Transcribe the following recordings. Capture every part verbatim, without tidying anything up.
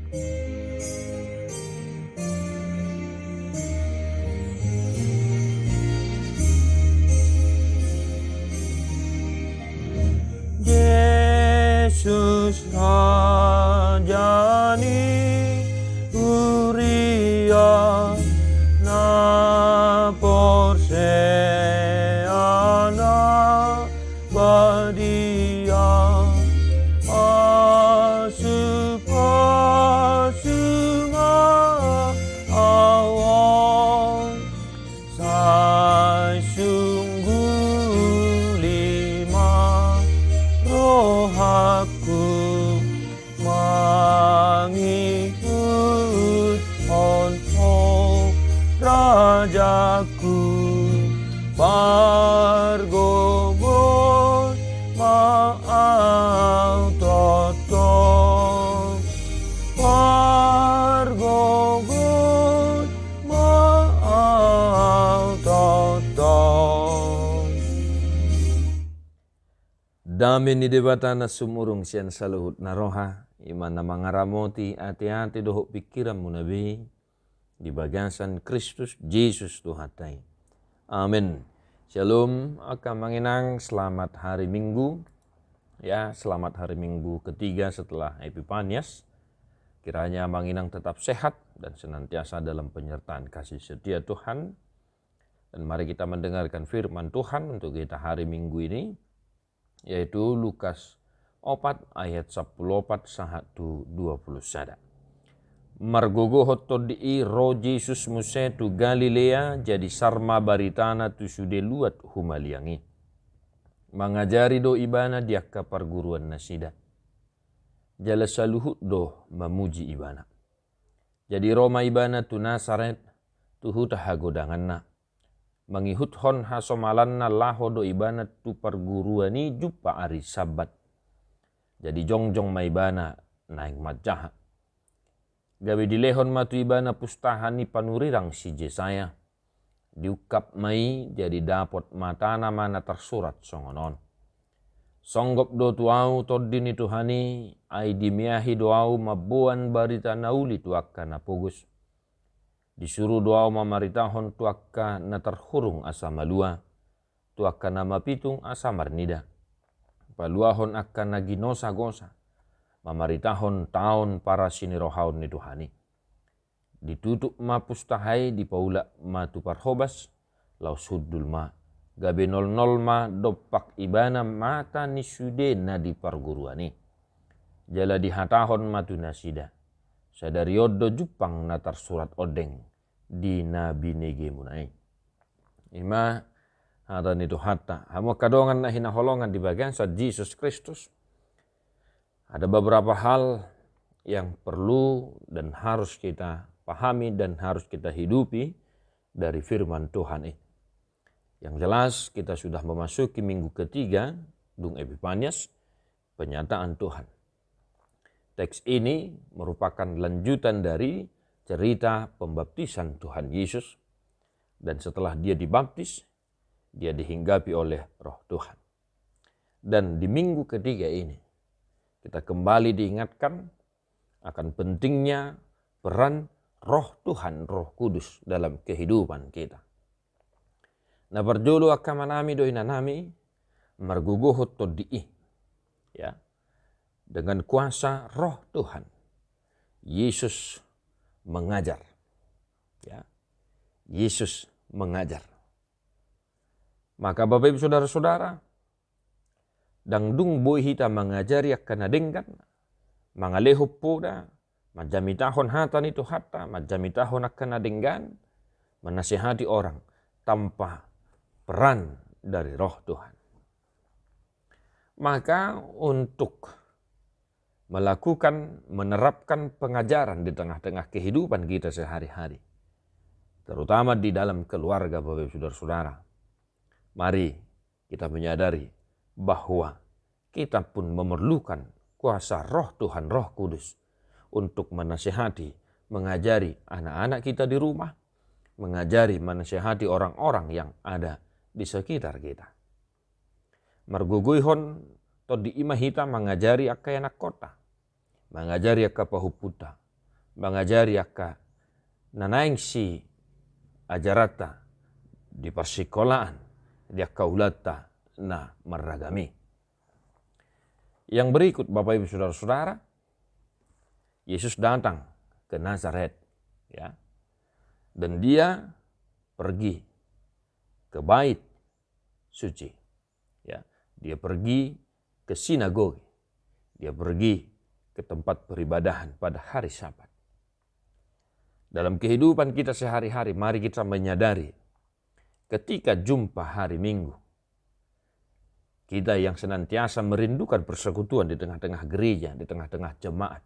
Jesus Raja ni huria, na porsea na badia, pasu-pasu ma au on. Sai sungguh lima rohangku mangihuthon Ho, Rajaku, pargogoi ma au tongtong, pargogoi ma au tongtong. Dame ni Debata na sumurung sian saluhut na roha, i ma na mangaramoti ateate dohot pingkiranmuna be, di bagasan Kristus Jesus Tuhanta i. Amen. Shalom, angka amang inang, selamat hari Minggu. Ya, selamat hari Minggu ketiga setelah Epipanias. Kiranya amang inang tetap sehat dan senantiasa dalam penyertaan kasih setia Tuhan. Dan mari kita mendengarkan firman Tuhan untuk kita hari Minggu ini, yaitu Lukas opat ayat sampulu opat sahat tu dua pulu sada. Margogohon tondi i ro Jesus muse tu Galilea, jadi sar ma baritana tu sude luat humaliang i. Mangajari do ibana di angka parguruan nasida. Jala saluhut do mamuji ibana. Jadi ro ma ibana tu Nasaret, tu huta hagodanganna. Mangihuthon hasomalanna laho do ibana tu parguruan i jumpa ari Sabbat. Jadi jongjong ma ibana naeng manjaha. Gabe dilehon ma tu ibana pustaha ni panurirang si Jesaya. Diungkap ma i, jadi dapot matana ma na tarsurat songon on: Songgop do tu ahu tondi ni Tuhan i, ai dimeahi do ahu mamboan barita na uli tu angka na pogos. Disuru do ahu mamaritahon tu angka na tarhurung asa malua, tu angka na mapitung asa marnida. Paluahon angka na ginosagosa, mamaritahon taon parasinirohaon ni Tuhan i. Ditutup ma pustaha i, dipaulak ma tu parhobas, laos hundul ma, gabe nolnol ma dompak ibana mata ni sude na di parguruan i. Jala dihatahon ma tu nasida: Sadari on do jumpang na tarsurat ondeng di na binegemuna i. I ma hata ni Tuhanta. Hamu angka dongan na hinaholongan di bagasan Jesus Kristus, ada beberapa hal yang perlu dan harus kita pahami dan harus kita hidupi dari firman Tuhan ini. Yang jelas, kita sudah memasuki minggu ketiga dung Epipanias, penyataan Tuhan. Teks ini merupakan lanjutan dari cerita pembaptisan Tuhan Yesus, dan setelah dia dibaptis, dia dihinggapi oleh Roh Tuhan. Dan di minggu ketiga ini, kita kembali diingatkan akan pentingnya peran Roh Tuhan, Roh Kudus dalam kehidupan kita. Na parjolo, angka amanami dohot inanami, margogohon tondi i, ya, dengan kuasa Roh Tuhan, Yesus mengajar. Ya, Yesus mengajar. Maka, Bapak Ibu, saudara-saudara, ndang dung boi hita mangajari angka na denggan, mangalehon poda, manjamitahon hata ni Tuhanta, manjamitahon angka na denggan, manasehati orang tanpa peran dari Roh Tuhan. Maka, untuk melakukan, menerapkan pengajaran di tengah-tengah kehidupan kita sehari-hari, terutama di dalam keluarga, Bapak Ibu, saudara-saudara, mari kita menyadari bahwa kita pun memerlukan kuasa Roh Tuhan, Roh Kudus, untuk menasehati, mengajari anak-anak kita di rumah, mengajari, menasehati orang-orang yang ada di sekitar kita. Margogoihon tondi i ma hita mangajari angka ianakhonta, mangajari angka pahompunta, mangajari angka na naeng siajaranta di parsikolaan, di angka ulaonta na marragam i. Yang berikut, Bapak Ibu Saudara-saudara, Yesus datang ke Nazaret, ya. Dan dia pergi ke bait suci. Ya, dia pergi ke sinagoge. Dia pergi ke tempat peribadahan pada hari Sabat. Dalam kehidupan kita sehari-hari, mari kita menyadari, ketika jumpa hari Minggu, kita yang senantiasa merindukan persekutuan di tengah-tengah gereja, di tengah-tengah jemaat,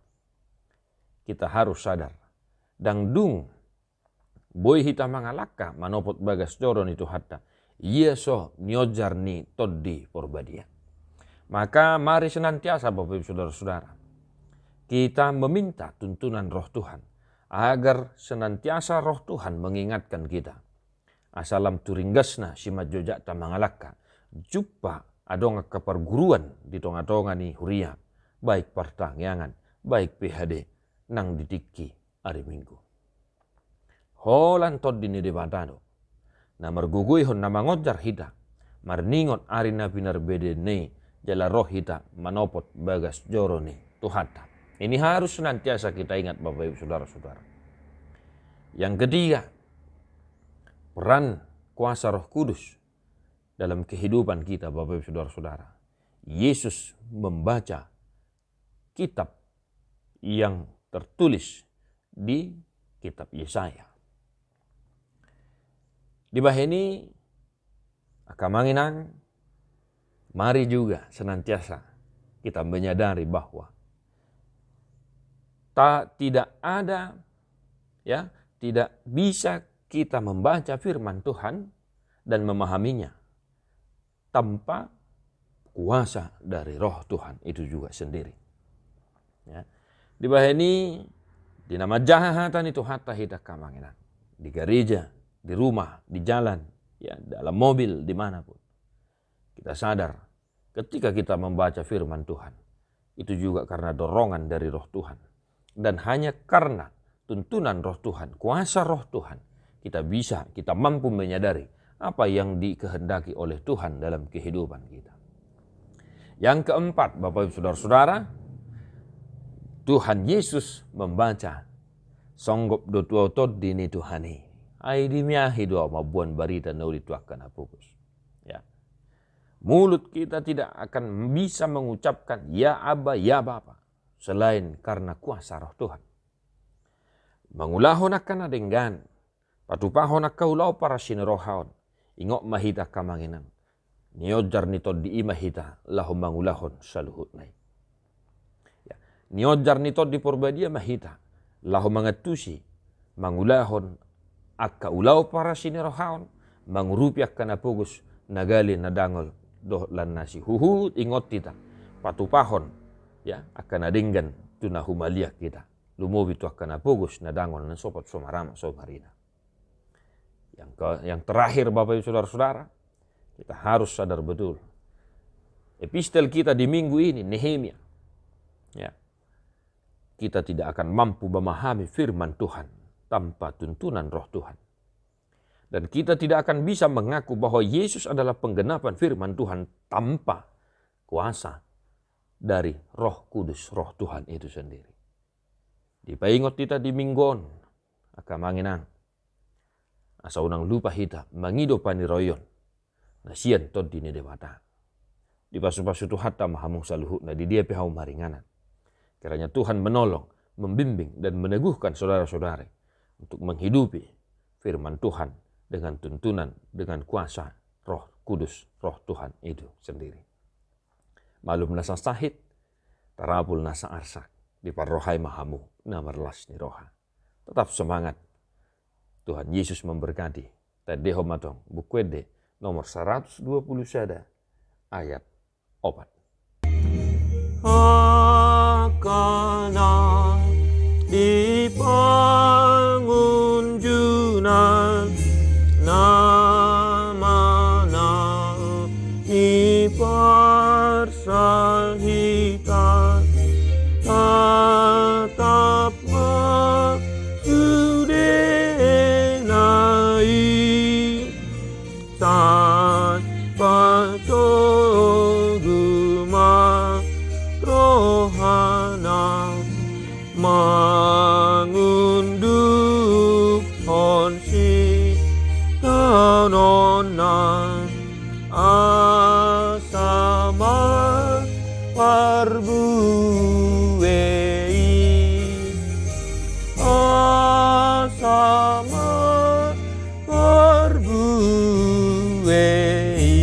kita harus sadar, ndang dung boi hita mangalangka manopot bagas joro ni Tuhanta, ia so nionjar ni Tondi Porbadia. Maka mari senantiasa, Bapak Ibu Saudara-saudara, kita meminta tuntunan Roh Tuhan, agar senantiasa Roh Tuhan mengingatkan kita. Asa lam tu ringgasna simanjojakta mangalangka, jumpa adong angka parguruan di tonga-tonga ni huria, baik partangiangan, baik P H D, nang di tingki ari Minggu. Holan Tondi ni Debata do na margogoihon, na mangonjar hita marningot ari na pinarbadiaonna i, jala ro hita manopot bagas joro ni Tuhanta. Ini harus senantiasa kita ingat, Bapak Ibu Saudara-saudara. Yang ketiga, peran kuasa Roh Kudus dalam kehidupan kita, Bapak Ibu Saudara-saudara. Yesus membaca kitab yang tertulis di kitab Yesaya. Dibahen i, angka amang inang, mari juga senantiasa kita menyadari bahwa tak, tidak ada, ya, tidak bisa kita membaca firman Tuhan dan memahaminya tanpa kuasa dari Roh Tuhan itu juga sendiri. Ya. Dibahen i, di na manjaha hata ni Tuhanta hita, angka amang inang, di gareja, di rumah, di jalan, ya, dalam mobil, dimanapun, kita sadar, ketika kita membaca firman Tuhan, itu juga karena dorongan dari Roh Tuhan. Dan hanya karena tuntunan Roh Tuhan, kuasa Roh Tuhan, kita bisa, kita mampu menyadari apa yang dikehendaki oleh Tuhan dalam kehidupan kita. Yang keempat, Bapak Ibu Saudara-saudara, Tuhan Yesus membaca, songgop do tu ahu Tondi ni Tuhan i. Ai dimiahi do ahu mamboan barita na uli tu angka na pogos. Ya. Mulut kita tidak akan bisa mengucapkan, "Ya Aba, ya Bapa," selain karena kuasa Roh Tuhan. Mangulahon angka na denggan, patupahon angka ulaon parasi ni roha on. Ingot ma hita, angka amang inang, nionjar ni Tondi i ma hita laho mangulahon saluhutna i. Ya. Nionjar ni Tondi Porbadia ma hita laho mangantusi, mangulahon angka ulaon parasi ni roha on, mangurupi angka na pogos, na gale, na dangol dohot lan na asi. Huhut ingot hita patupahon, ya, angka na denggan tu na humaliang hita, lumobi tu angka na pogos, na dangol, na sopat so marama so marina. Yang ke, yang terakhir, Bapak Ibu Saudara-saudara, kita harus sadar betul, epistel kita di minggu ini, Nehemia, ya, kita tidak akan mampu memahami firman Tuhan tanpa tuntunan Roh Tuhan. Dan kita tidak akan bisa mengaku bahwa Yesus adalah penggenapan firman Tuhan tanpa kuasa dari Roh Kudus, Roh Tuhan itu sendiri. Dipaingot hita di minggu on, angka amang inang, asa unang lupa hita mangido paniroion na sian Tondi ni Debata. Dipasupasu Tuhanta ma hamu saluhutna di dia pe hamu maringanan. Kiranya Tuhan menolong, membimbing, dan meneguhkan saudara-saudari untuk menghidupi firman Tuhan dengan tuntunan, dengan kuasa Roh Kudus, Roh Tuhan itu sendiri. Malum nasa sahit, tarapul nasa arsak, diparrohai ma hamu na marlas ni roha. Tetap semangat. Tuhan Yesus memberkati. Taendehon ma tong Buku Ende nomor saratus dua pulu sada, ayat opat. Angka na di pangunjunan, na manang ni parsahita, tatap ma Marbue i, asa ma marbue i.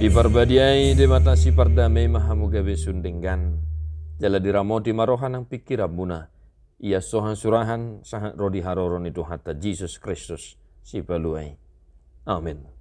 Diparbadiai Debata Sipardame ma hamu gabe sun denggan, jala diramoti ma roha nang pingkiranmuna, ia so hasurahan sahat ro di haroro ni Tuhanta Jesus Kristus Sipalua i. Amen.